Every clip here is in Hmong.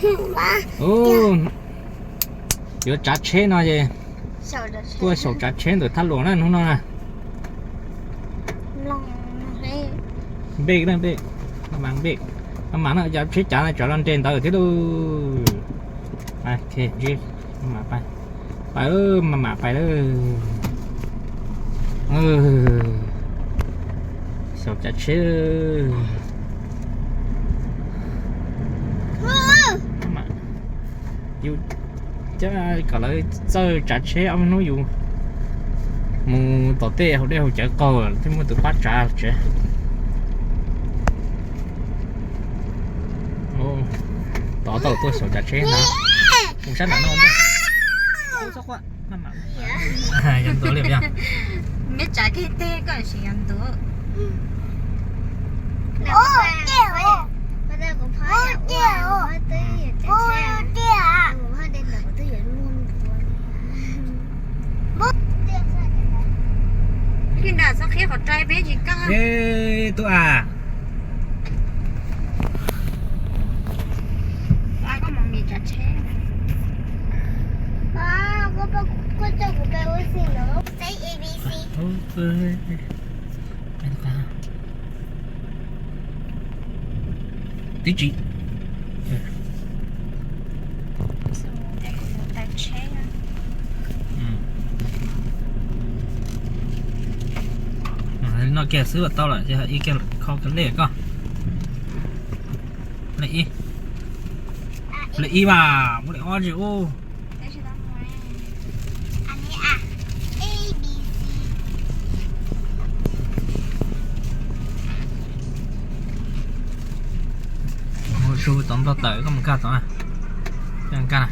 Yuav tsav tsheb no es tuaj xyaum tsav tsheb ntawm thaj luam na hnub no na. Npej na npej, maj mam npej, maj mam no, cov tsheb cav no tsam los nres ntawd thiab lauj. Pais, maj mam pais lawm. Xyaum tsav tsheb. Yus cab kom lawv txawj tsav tsheb ob hnub yus mus tom tej haus dej haus cawv qaug thiaj muaj tus pab tsav tsev. Tod tau tuaj xyaum tsav tsheb na. Mus sab nram no. Yog ntuav li yog. Neb tsav kiag teg koj sim yog ntuav. Li nram txhob qhib qhov rai peb tsis kaj. Tub a, koj mus mis tsav tsheb. Tib tsis. Noj kiag xwb los tau lawm, ib kiag kho kiag lej koj. Lej ib, lej ib vas, muab lej ob tsis ub. Mus su tod nplog tawm koj mus kaj tod na. Kaj na.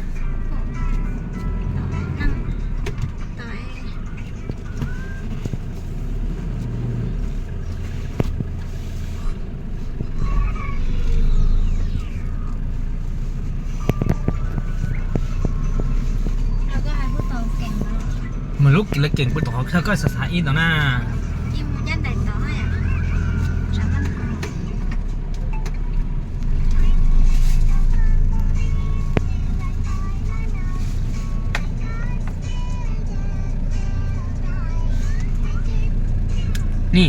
Mas lub lawv keem pw tom qhov chaw koj xav xav ib ntawd na. Ni.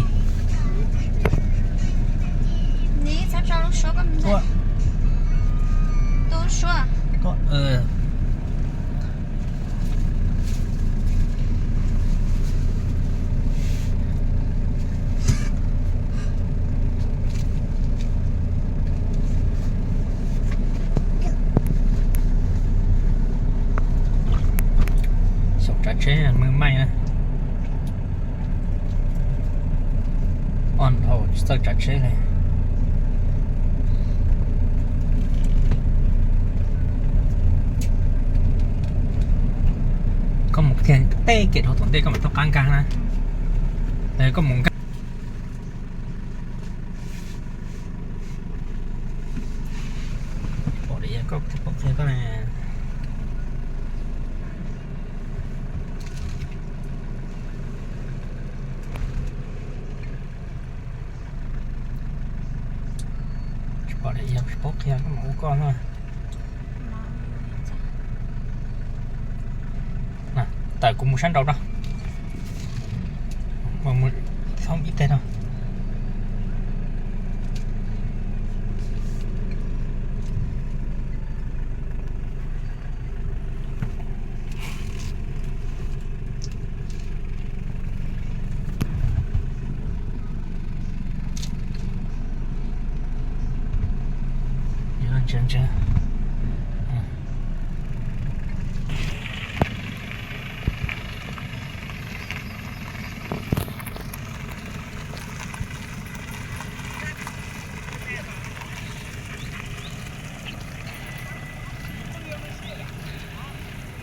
Xyaum tsav tsheb me maij na. Ob dhau tsis txawj tsav tsheb li. Koj mus kiag tej kem dhau tom ntej koj mam tau qab nkag na. Koj mus nkag. Tsis pom li, yog tsis paub qhia koj mam ua koj na. Tawm kuv mus sab nraud no. Mus thoob ib teg no.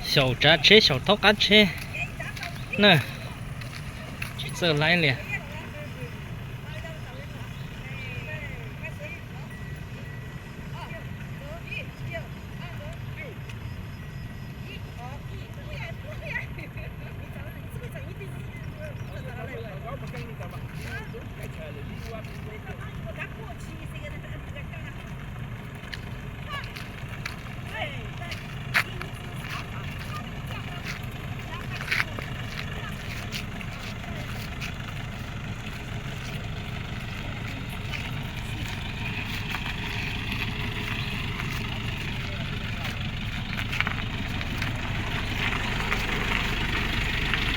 Xyaum tsav tsheb, xyaum thaub qab tsheb na, tsis txawj laib li.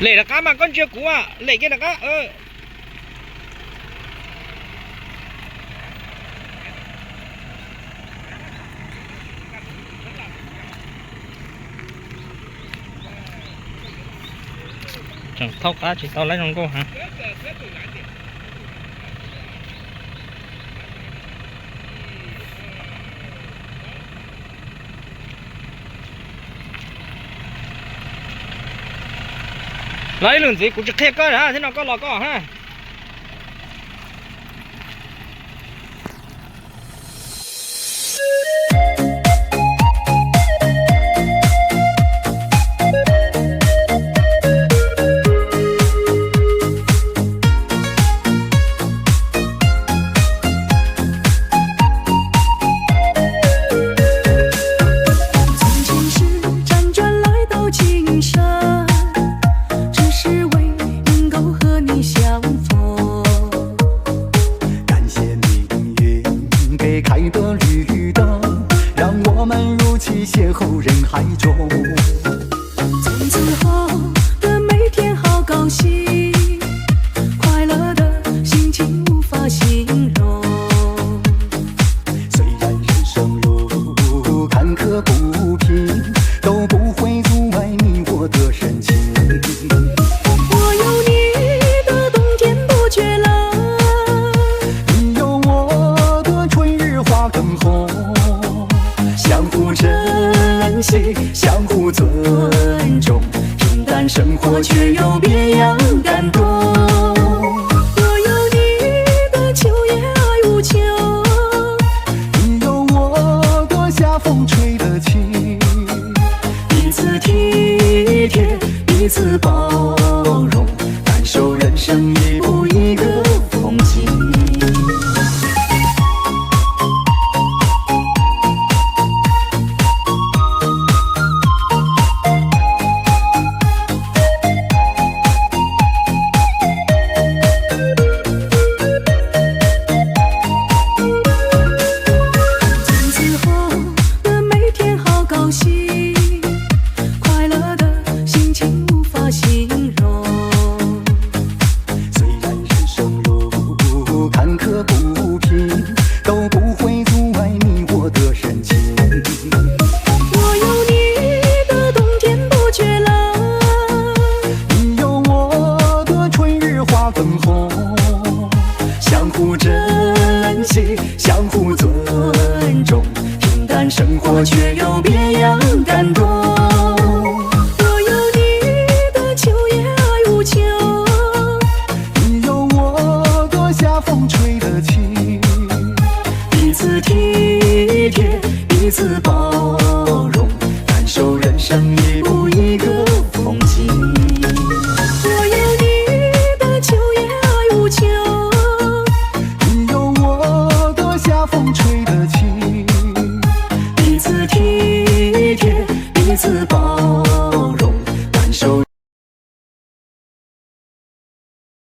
Lem rov qab mas koj ntsia kuv, lem kiag rov qab. Tseem thaub qab tsis tau lawv zoo nkauj heev. Los ib lwm ntxiv kuv tsis qhia koj na, thiab no koj los koj ha. 从前是辗转来到今生，只是为能够和你相逢。感谢命运给开的绿灯，让我们如期邂逅人海中。从此后的每天好高兴，快乐的心情无法形容。虽然人生路坎坷不平，都不会阻碍你我的深情。我有你的冬天不觉冷，你有我的春日花更红。相互珍惜，相互尊重，平淡生活却有别样感动。我有你的秋夜爱无穷，你有我的夏风吹得起。 彼此体贴，彼此包容，感受人生一步一个风景。 从此后的每天好高兴，快乐的心情无法形容。虽然人生路坎坷不平，都不会阻碍你我的深情。我有你的冬天不觉冷，你有我的春日花更红。 相互珍惜，相互尊重，平淡生活却有别样感动。我有你的秋夜爱无穷，你有我的夏风吹得起。彼此体贴，彼此包